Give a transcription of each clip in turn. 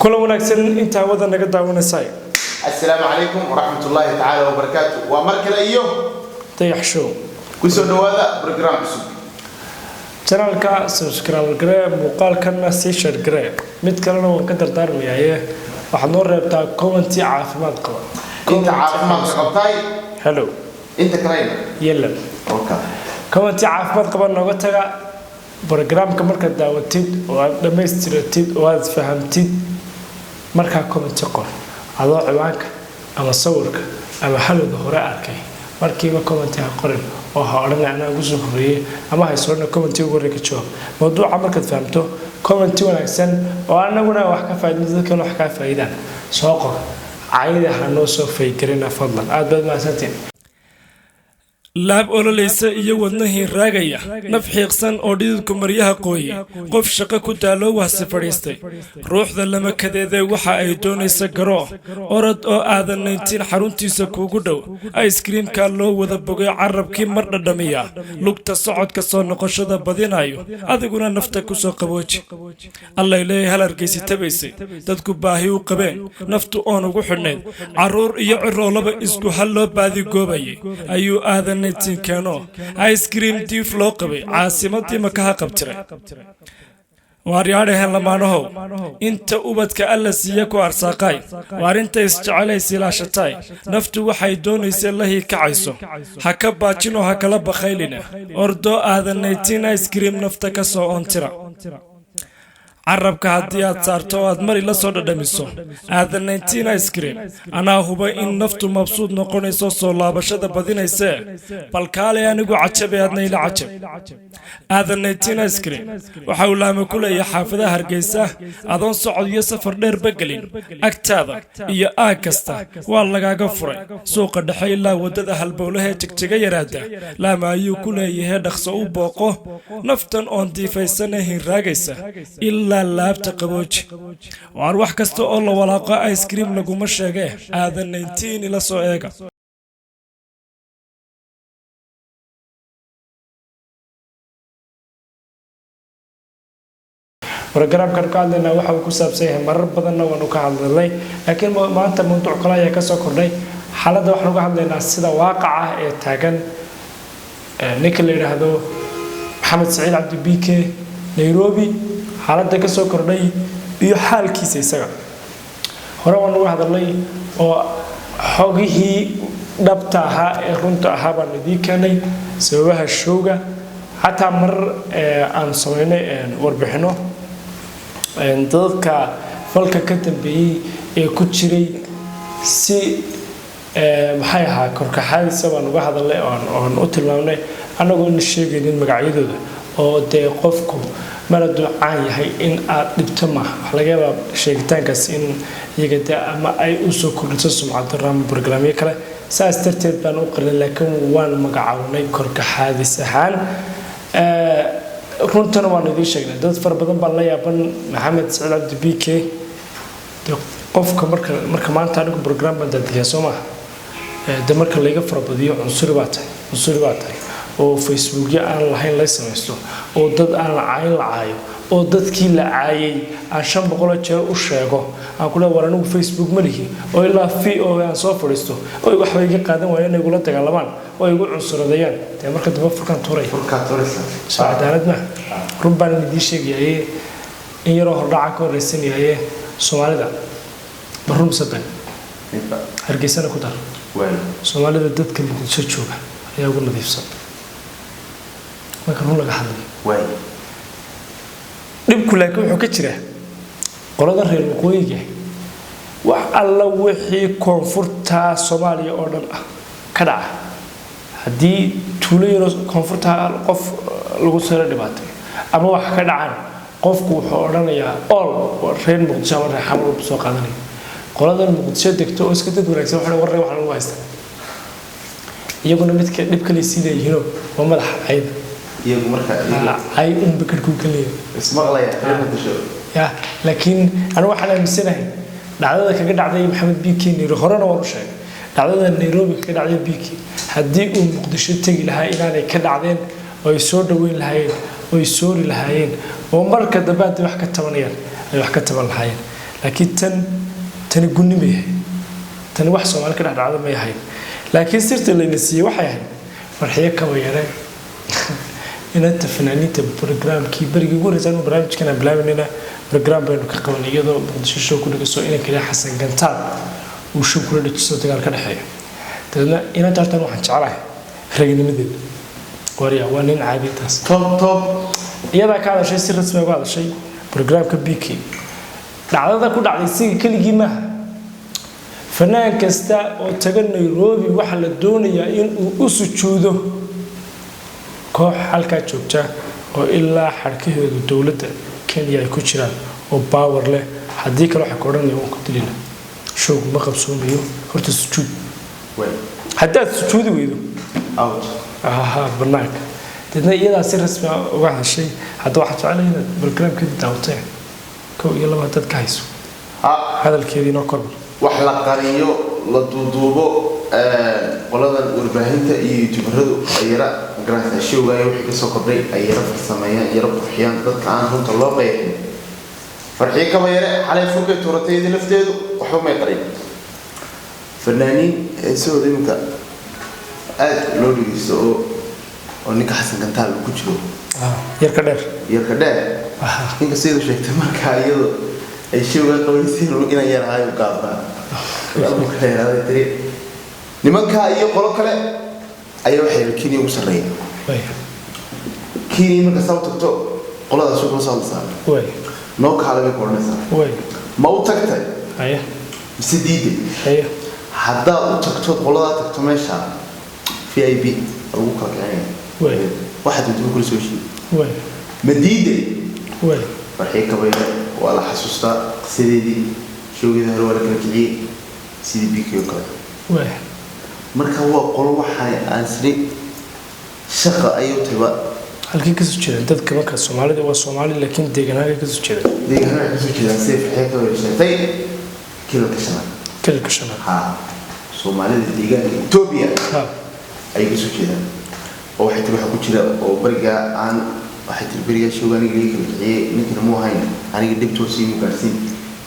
Kulan wanaagsan intaa wada naga daawanaysaay. Assalaamu calaykum waraxmat ullaahi tacaala wabarakaatu. Waa mar kale iyo Dayax Show. Kusoo dhawaada program cusub. Channelka subscribe garee, muuqaalkanna sii share garee. Mid kalena waan ka dardaarmayaaye, waxaad noo reebtaa comment caafimaad qaba. Inta caafimaadka qabtaay. Hello. Inta kalena yelan. Okay. Comment caafimaad qaba nooga taga. Programka markaad daawatid oo aad dhammaystiratid oo aad fahamtid, markaa comment qor. Adoo ciwaanka ama sawirka ama halowda hore arkay, markiiba comment ha qorin oo ha odhan anaa ugu soo horreeyey, ama ha is odhan comment ugu horreey ka jawaab. Mawduuca markaad fahamto, comment wanaagsan oo anaguna wax ka faa'iidno, dadkana wax kaa faa'iidaan soo qor. Cayda ha noo soo faygarina fadlan. Aad baad mahadsantiin. Laab ololaysa iyo wadnahii raagaya, naf xiiqsan oo dhididku maryaha qooyey, qof shaqo ku daaloo wahsi fadhiistay, ruuxda lama kadeedee waxa ay doonaysa garoo. Orod oo aadan 19 xaruntiisa kuugu dhow. Ice creamka loo wada bogay, carabkii mar dhadhamiya, lugta socodka soo noqoshada badinayo, adiguna nafta ku soo qabooji. Allay leeyahay, hal hargeysi tabaysay, dadku baahi u qabeen, naftu oon ugu xidhnayd, carruur iyo ciroolaba isku hal loo baadigoobayay, ayuu aadan keeno ice cream diif loo qabay caasimadii makaha qabtiray. Waaryaadhahen lamaanahow, inta ubadka Alla siiya ku arsaaqaay, waar inta isjecelays ilaashataay, naftu waxay doonaysa lahii kacayso, ha ka baajinoo ha kala bakhaylina. Ordoo aadan 19 ice cream nafta ka soo oontira. Carabka haddii aad saarto oo aad mari la soo dhadhamiso aadan 19 ice cream, anaa huba in naftu mabsuud noqonayso, soo laabashada badinaysee. Bal kaalay, anigu cajabe, adna ila cajab. Aadan 19 ice cream waxa uu laama ku leeyahay xaafadaha Hargeysa. Adoon socod iyo safar dheerba gelin, agtaada iyo aag kasta waa lagaaga furay. Suuqa dhexe ilaa waddada halbowlahee Jigjiga yaraada laama ayuu ku leeyahay. Dhaqso u booqo, naftan oon diifaysana hinraagaysa ilaa laabta qabooji. Waar wax kasta oo la walaaqo ice cream laguma sheegee, aadan 19 ila soo eega. Programkan ka hadlaynaa waxa uu ku saabsan yahay, marar badanna waanu ka hadlalnay, laakiin maanta mawduuc kale ayaa kasoo kordhay. Xaaladda waxaan uga hadlaynaa sida waaqaca ah ee taagan ninka la yidhaahdo Maxamed Saciid Cabdi BK, Nairobi xaaladda kasoo kordhay iyo xaalkiisa isaga. Hore waan uga hadalnay oo xogihii dhabta ahaa ee runta ahaa baan idiin keenay, sababaha showga, xataa marar aan samaynay warbixino dadka falka ka dambeeyey ee ku jiray si maxay ahaa korkaxaadiisa baan uga hadalnay oon u tilmaamnay, annagoona sheegaynin magacyadooda. Oo dee qofku mar hadduu caan yahay in aad dhibto maaha. Waxaa laga yaabaa sheegitaankaas in iyaga dee ama ay usoo kordhiso sumcad darro ama programyo kale, saas darteed baan u qarin, laakiin waan magacawnay korkaxaadis ahaan. Runtana waan idiin sheegnay. Dad fara badan baan la yaaban Maxamed Saciid Cabdi BK. Dee qofka marka maanta anigu program baan daadiyaa, soo maaha? De marka layga farabadiyo, cunsuri baa tahay, cunsuri baa tahay, oo Facebookyo aan lahayn lay samaysto, oo dad aan cayn la caayo, oo dadkii la caayay aan 500 jeer u sheego, aan kule war anigu Facebook ma lihi, oo ilaa v o aan soo fadhiisto oo waxba iga qaadan waayo, inay igula dagaalamaan oo igu cunsuradeeyaan, dee marka dambe furkaan tuuraya. Furkaa tuuraysa. Soo cadaalad ma run baan idiin sheegayaye, in yaroo hordhaca ka horreysanyaye. Soomaalida ma run mise been? Hargeysana ku dar. Waay. Soomaalida dadka Muqdisho jooga ayaa ugu nadiifsan marka run laga hadlayo. Waay. Dhibku laakiin wuxuu ka jiraa qolada reer waqooyiga. Wax alla wixii koonfurta Soomaaliya oo dhan ah ka dhaca, haddii tuulo yaroo koonfurta qof lagu soo dhibaatay ama wax ka dhacaan, qofku wuxuu odhanayaa all reer Muqdisho ama reer Xamar soo qaadanaya. Qoladan Muqdisho degto oo iska dad wanaagsan waxay warre wax lagu haysta, iyaguna midka dhib kale sii leeyihiinoo waa madaxa cayda. Iyagu marka Cay unba karkuu ka leeyahay. Ismaqlaya reer Muqdisho. Ya, laakiin anigu waxaan aaminsanahay dhacdada kaga dhacday Maxamed BK Nairobi, horena waan u sheegay, dhacdada Nairobi kaga dhacday BK, haddii uu Muqdisho tegi lahaa inaanay ka dhacdeen, oo ay soo dhaweyn lahaayeen, oo ay soori lahaayeen, oo marka dambe hadday wax ka tabanayaan ay wax ka taban lahaayeen. Laakiin tani gunni may ahayd, tani wax Soomaali ka dhex dhacda may ahayd. Laakiin sirta layna siiyey waxay ahayd Farxiyo Kabayare inanta fanaaniinta programkii berigii ugu horreysay anu barnaamijkan aan bilaabanayna program baynu ka qabanay, iyadoo Muqdisho show ku dhigaso inan kaliya Xasan Gantaal uu show kula dhajiso, dagaal ka dhexeeya. Dabeedna inanta hortaan waxaan jeclahay ragnimadeeda, warya waa nin caadi taas. Top top. Iyadaa ka hadashay, si rasmi uga hadashay programka BK. Dhacdada ku dhacday siga keligii maaha. Fanaan kasta oo taga Nairobi waxaa la doonayaa in uu u sujuudo koox halkaa joogta oo ilaa xadhkaheedu dowladda Kenya ay ku jiraan oo power leh. Haddii kale waxay ku odhanaya, "Waan ku dilina, showgu ma qabsoomayo, horta sujuud." Way. Haddaad sujuudi weydo, out. Aha, banaanka. Deedna iyadaa si rasmi ah uga hadashay. Hadda waxaa jeclay inaad barnaamijkeedii daawateen, kow iyo laba haddaad ka hayso. Ha. Hadalkeedii noo kormar. Wax la qariyo, la duuduubo, qoladan warbaahinta iyo youtuberadu ay yara magaranaysaa showgaayo wixii kasoo kordhay ay yara farsameeyaan, yara qurxiyaan, dadka aan runta loo qeexin. Farxiyo Kabayare xalay furkay tuuratay, iyadii lafteedu waxba may qarin. Fanaaniin heesahooda iminka aad loo dhegeysto oo ninka Xasan Gantaal ku jiro. Yarka dheer. Yarka dheer. Ninka siduu sheegtay markaa iyadoo ay showgaa qabanaysiin inaan yarahayo gaabnaa ka dheeraaday tiri. Nimankaa iyo qolo kale ayaa waxay Kenya ugu sarreeya. Kenya marka saa u tagto, qoladaas kula soo hadlaysaa, "Noo kaale," bay ku odhanaysaa. Ma u tagtay mise diiday? Haddaad u tagtood qoladaa tagto, meesha VIP lagu kala kicinaya, waxaad duntuba kula soo heshiiyey. Ma diiday? Farxiyo Kabayre waa la xasuustaa qisadeedii. Showgeeda hore waa la kala kiciyey sidii BK oo kale. Marka waa qolo waxaan aan siri shaqa ayuu taba. Halkii kasoo jeedaan dadka marka Soomaalida waa Soomaali, laakiin deegaanada kasoo jeedaan? Deegaanada waxay kasoo jeedaan, sida Farxiyo Kabayre sheegtay, Kilalka Shanaad. Kilalka Shanaad. Ha, Soomaalida deegaanka Etoobiya ayay kasoo jeedaan. Oo waxay tiri waxa ku jira oo berigaa aan, waxay tiri berigaa showga aniga laga kala kiciyey ninkana muu ahayn aniga dhibtoosii mu gaarsiin,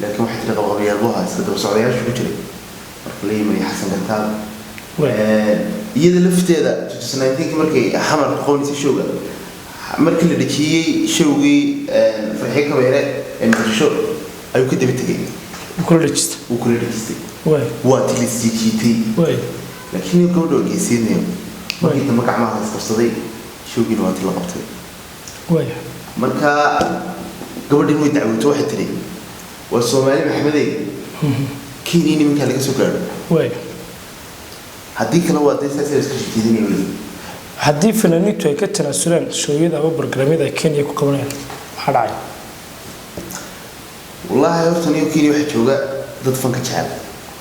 laakiin waxay tiri qabqabayaal buu ahaa, iska daba socdayaashu ku jiray marka la yimayo Xasan Gantaal. Iyada lafteeda 2019 markay Xamar ku qabanaysay showga, markii la dhejiyey showgii Farxiyo Kabayre ee Muqdisho ayuu ka daba tegey. Kula dhejista. Wuu kula dhejistay. Waa ti la sii jiitay. Laakiin gabadha waa geesiinayo. Markii dambe gacmaha la isqabsaday, showgiina waa ti la qabtay. Marka gabadhin way dacwooto, waxay tidhi, "Waa Soomaali Maxamedey, Kenya nimankaa laga soo gaadho." Haddii kale waa dee saas iska jiidinaya weli. Haddii fanaaniintu ay ka tanaasulaan showyada ama barnaamijyada ay Kenya ku qabanayaan, maxaa dhacay? Wallaahi horta niyo Kenya waxaa jooga dad fanka jecel.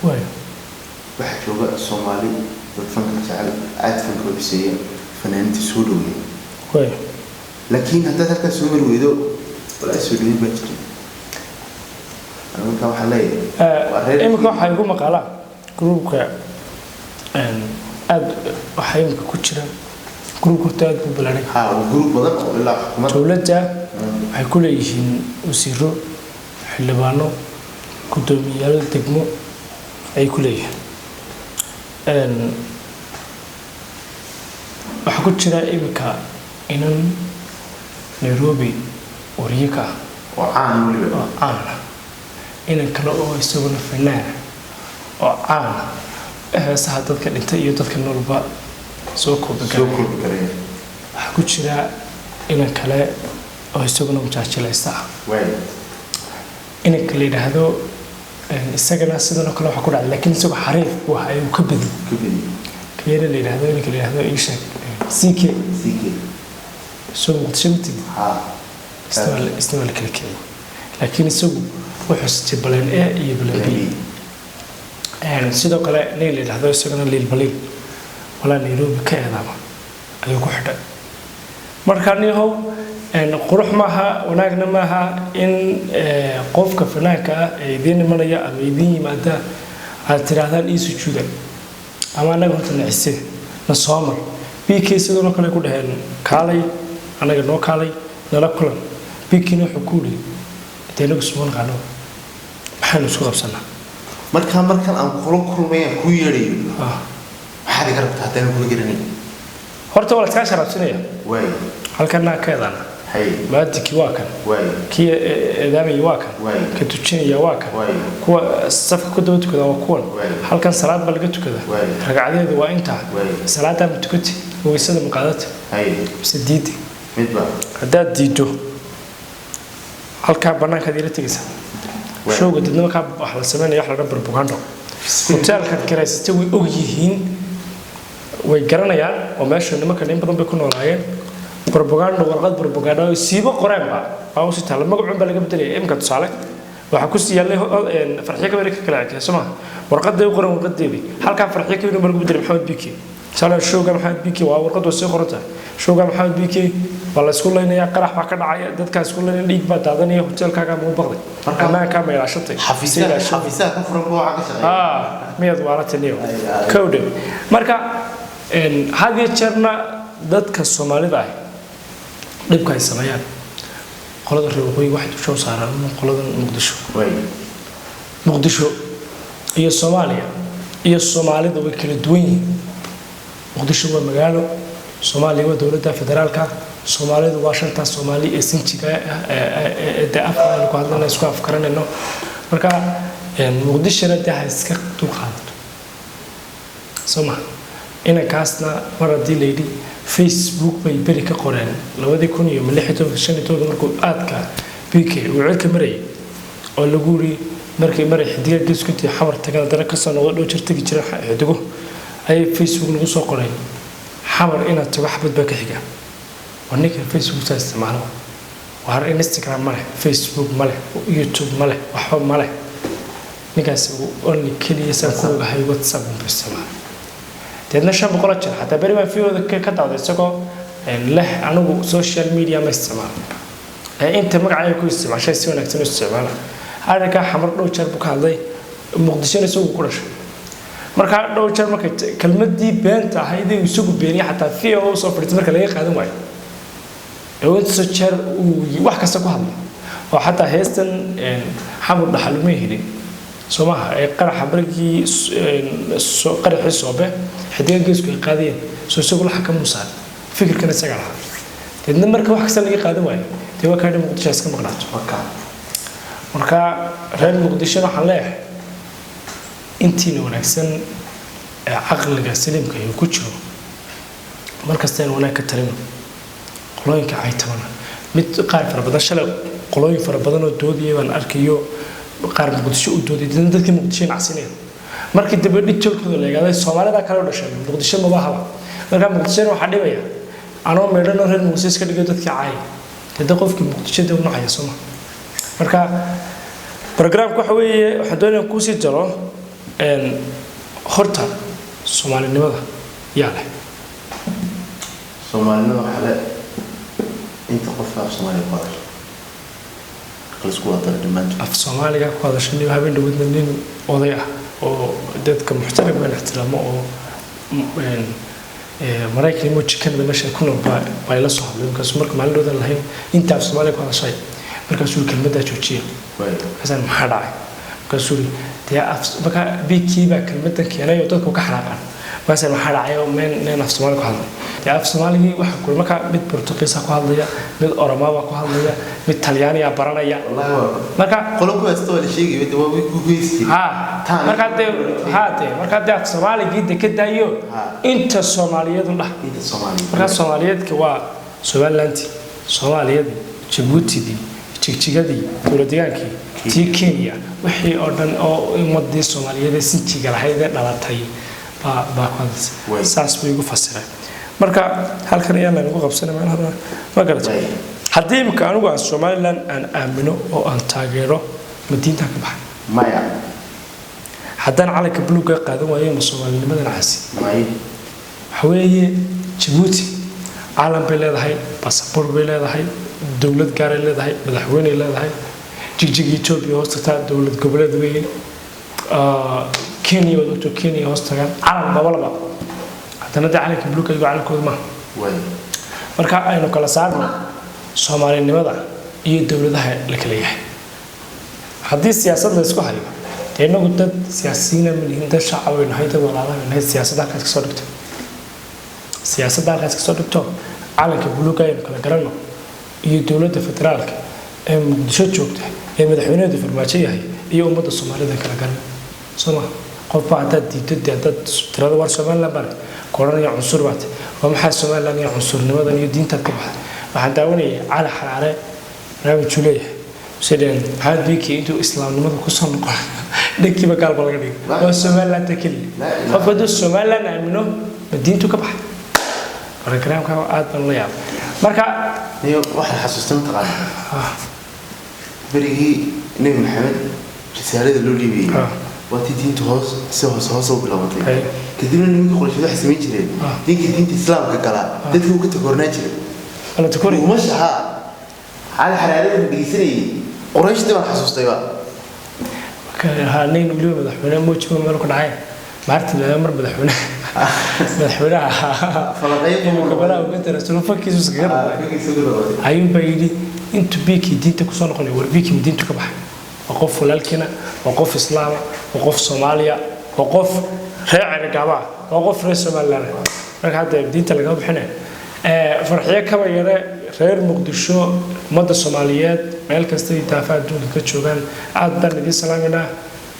Waxaa jooga Soomaali, dad fanka jecel, aad fanka u xiseeya, fanaaniinta soo dhaweeya. Laakiin haddaad halkaas soo mari weydo, walaahi soo dhaweyn baa jira. Anigu markaa waxaan leeyahay waa reer. Iminka waxaa igu maqaalaa groupka aad waxaa iminka ku jira groupka horta aad buu balaaray. Ha, waa group badan oo ilaa xukuumadda. Dowladda waxay ku leeyihiin wasiiro, xildhibaano, guddoomiyayaal degmo ayay ku leeyihiin. Waxaa ku jira iminka inan Nairobi wariye ka ah. Oo caan weliba. Oo caan ah. Inan kale oo isaguna fanaan ah oo caan ah, heesaha dadka dhintay iyo dadka noolba soo koobi soo kara. Koobi karaya. Waxaa ku jira inan kale oo isaguna mujaajilaysta ah. Inanka la yidhaahdo isagana sidan oo kale waxaa ku dhacday, laakiin isagoo xariif buu ahaa uu ka badiyey. Ka bedi. Kayare la yidhaahdo, inanka la yidhaahdo, ii sheeg, CK. CK. Isagoo Muqdisho ma tegin. Isna waa la kala kiciyey, laakiin isagu wuxuu sitay plan A iyo plan B. Sidoo kale nin la yidhaahdo isagana Liil Baliil walaa Nairobi ka eedaama ayuu ku xidhay. Marka nihow qurux maaha, wanaagna maaha in qofka fanaanka ah ee idiin imanaya ama idiin yimaada aad tidhaahdaan, "Ii sujuuda," ama "Annaga horta nacise na soo mar." BK sidoo kale ku dhaheen, "Kaalay, annaga noo kaalay, nala kulan." BKna wuxuu ku yidhi, "Dee inagu suma naqaano." Maxaa Maxaynu isku qabsanaa? Markaa markan aan kula kulmayaan kuu yeedhayo, maxaad iga rabtaa haddaan kula garanayn? Horta waa la iskaa sharaabsinaya. Waay. Halkanaa ka eedaana. Hay. Maadinkii waa kan. Waay. Kii eedaamaya waa kan. Waay. Ka tujinaya waa kan. Waay. Kuwa safka ku daba tukada waa kuwan. Waay. Halkan salaad baa laga tukada. Waay. Ragcadeedu waa intaa. Waay. Salaadaa ma tukati, weysada ma qaadata? Hay. Mise diidi? Midba. Haddaad diiddo, halkaa bannaankaad ila tegaysaa. Waay. Showga dadna markaa wax la sameynaya, wax la dhan propaganda. Hoteelkaad kiraysatay way og yihiin, way garanayaan oo meesha nimanka in badan bay ku noolaayeen. Propaganda, warqad propaganda oo siibo qoreenba baa u sii taalla, magacun baa laga bedelaya. Imika tusaale waxaa ku sii yaallay Farxiyo Kabir ka kala cekay, soo maha? Warqaday u qoran, warqadeedii halkaa Farxiyo Kabir baa lagu bedelay Maxamed Biki. Tusaale, showga Maxamed Biki waa warqad, waa sii qoran tahay. Showga Maxamed Biki waa la isku leynayaa, qarax baa ka dhacaya, dadkaa isku leynaya, dhiig baa daadanaya, hoteelkaagaa mau baqday? Marka- Ammaankaa ma ilaashatay? Xafiisaha, xafiisaha ka furan kuwa waxaa ka shaqeeya. Miyaad waalataniyo? Ay, ay. Kowdhe marka had iyo jeerna dadka Soomaalida ah dhibka ay sameeyaan, qolada reer waqooyi waxay dusha u saaraan qolada Muqdisho. Waay. Muqdisho iyo Soomaaliya iyo Soomaalida way kala duwan yihiin. Muqdisho waa magaalo, Soomaaliya waa dowladda federaalka, Soomaalidu waa shantaas Soomaali ee sinjiga ah ee dee afka aynu ku hadlanay, isku afkaranayno. Marka Muqdishona dee ha iska dulqaadato, soo maha? Inankaasna mar haddii la yidhi Facebook bay beri ka qoreen 2016, 15 markuu aadka BK uu cirka marayay oo lagu yiri markii maray xidiga geesku intii Xamar tagan, haddana kasoo noqdo, dhow jir tegi jira xidigo, ayay Facebook lagu soo qoray Xamar inaad tago xabad baa ka xiga. Waa ninka Facebook saa isticmaalo, waar Instagram ma leh, Facebook ma leh, YouTube ma leh, waxba ma leh ninkaasi. Only keliya saan ku ogahay WhatsApp unbuu isticmaala. Deedna 500 jir xataa beri baan fiooda ka dacday isagoo leh anigu social media ma isticmaalo ee inta magacayga ku isticmaashay si wanaagsan u isticmaala. Arrinkaa Xamar dhow jeer buu ka hadlay, Muqdishona isagu ku dhashay. Markaa dhow jeer markay kelmadii beenta ahayd ee uu isagu beeniyay xataa v o soo fadhiistay marka laga qaadan waayo ee intaasoo jeer uu wax kasta ku hadlay oo xataa heestan Xamar dhaxal uma helin, soo maaha? Ee qaraxa markii qaraxii Soobe xidiga geesku ay qaadayeen, soo isagu la xakamu saaray, fikirkana isaga lahaa. Deedna marka wax kasta laga qaadan waayo, dee waa kaadhi Muqdisho iska maqnaato. Marka Marka reer Muqdishona waxaan leeyahay, intiina wanaagsan ee caqliga saliimka ay ku jiro, markasta in wanaag ka talino. Qolooyinka caytamana mid qaar fara badan, shalay qolooyin fara badan oo doodaya baan arkayo, qaar Muqdisho u dooday, dadna dadkii Muqdisho nacsinayaan. Markii dambe dhijolkooda la eegaaday, Soomaalida kale u dhashay, Muqdisho maba haba. Marka Muqdishona waxaa dhibaya anoo meedhanoo reer Muqdisho iska dhigayo dadkii caaya, dee qofkii Muqdisho dee u nacaya, sooma? Marka programka waxa weeye, waxaan doonaya kuusii jaro horta Soomaalinimada yaa leh? Soomaalinimada waxaa le inta qofka af Soomaaliya ku hadasha marka la isku wada daro dhammaantood. Af Soomaaliga ku hadasha. Nin habeen dhaweydna nin oday ah oo dadka muxtarim aan ixtiraamo oo Maraykan iyo Canada meesha ku nool baa ila soo hadlay. Markaasuu marka maalin dhowdan lahayn inta af Soomaaliga ku hadashay, markaasuu kelmaddaa joojiya. Waay. Markaasaan maxaa dhacay? Markaasuu yiri dee af marka BK baa kelmadan keenay oo dadku ka xanaaqaan. Markaasaan maxaa dhacay oo meen nin af Soomaali ku hadlay? Dee af Soomaaligii waxa ku marka mid Portugiisa ku hadlaya, mid Oromaa baa ku hadlaya, mid Talyaaniyaa baranaya. Wallahi waa Marka qolo ku haysta waa la sheegay, de waa way ku heystay. Ha. Taan- Markaa dee ha, dee markaa dee af Soomaaligii de ka daayo. Ha. Inta Soomaaliyeedu dhah. Inta Soomaaliya. Markaa Soomaaliyeedka waa Somalilandii, Soomaaliyadii, Jabuutidii, Jigjigadii, dowlad deegaankii, tii Kenya, wixii oo dhan oo ummadii Soomaaliyeed ee sinjiga lahayd ee dhalatay baa ku hadlaysa. Way. Saas buu igu fasiray. Marka halkan ayaan laynagu qabsanay meel ma garatay? Way. Haddii imika anigu aan Somaliland aan aamino oo aan taageero, ma diintaa ka baxay? Maya. Haddaan calanka buluugga qaadan waayo, ma Soomaalinimadan caasi? Maya. Waxa weeye Jabuuti calan bay leedahay, basaboor bay leedahay, dowlad gaaray leedahay, madaxweyney leedahay. Jigjig Etoobiya hoos tagtaa, dowlad goboleed weeye. Kenya waad ogto, Kenya hoos tagaan, calan labalaba, haddana dee calanka buluugga iyago calankooda maaha. Waay. Marka aynu kala saarno Soomaalinimada iyo dowladaha la kala yahay. Haddii siyaasad la isku hayo, dee inagu dad siyaasiyiina ma nihin, dad shacab way nahay, dad walaala way nahay. Siyaasadda halkaas kasoo dhigto, siyaasadda halkaas kasoo dhigto, calanka buluuga aynu kala garanno iyo dowladda federaalka ee Muqdisho joogta ee madaxweynaheedu Farmaajo yahay iyo ummadda Soomaalida kala garan, soo ma? Qofba haddaad diiddo, dee haddaad tirada war Somaliland baan ku odhanaya, cunsur baate. Waa maxaa Somaliland iyo cunsurnimadan iyo diintaad ka baxday? Waxaan daawanayay Cali Xaraare barnaamijuu leeyahay, sideen Maxamed Biki intuu islaamnimada kusoo noqon dhankiiba gaalba laga dhigay. Waa Somalilandta keliya. Qof hadduu Somaliland aamino, ma diintu ka baxay? Barogaraamka aad baan la yaabay marka. Niyo, waxaan xasuustay, mataqaana, berigii Nebi Maxamed risaalada loo dhiibiyey, waa tii diinta hoos si hoose hoose u bilaabatay. Kadibna nimankii Quraysheed waxay samayn jireen, ninkii diinta islaamka galaa dadkii uu ka takoornaan jiray. Wala tukuri. Umasha haa, Cali Xaraare wuxuu dhegeysanayay Qurayshtii baan xasuustayba. Haa, nin weliba madaxweyne muujiba meel ku dhacay maarta mar madaxweynaha Falaqeyn. Gabadhaha uga tara fankiisu iskaga noqday ayuunbaa yidhi intuu Biikii diinta kusoo noqonay. War Biikii ma diintu ka baxay? Waa qof walaalkiina, waa qof islaama, waa qof Soomaaliya, waa qof reer Cerigaba, waa qof reer Somaliland. Marka hadda diinta lagama bixinaya. Farxiyo Kaba Yare, reer Muqdisho, ummadda Soomaaliyeed meel kasta iyo daafaha adduunka ka joogaan, aad baan idiin salaaminaa.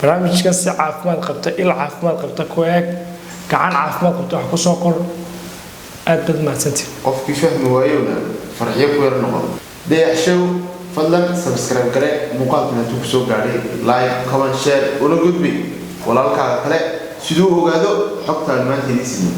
Barnaamijkan si caafimaad qabta, il caafimaad qabta ku eeg, gacan caafimaad qabta wax kusoo qor. Aad baad mahadsantihin. Qofkii fahmi waayowna Farxiyo ku yar noqon. Dayaxshow, fadlan subscribe gare muuqaalkan hadduu kusoo gaadhay, like, comment, share una gudbi walaalkaaga kale siduu ogaado xogtaan maanta idiin sidno.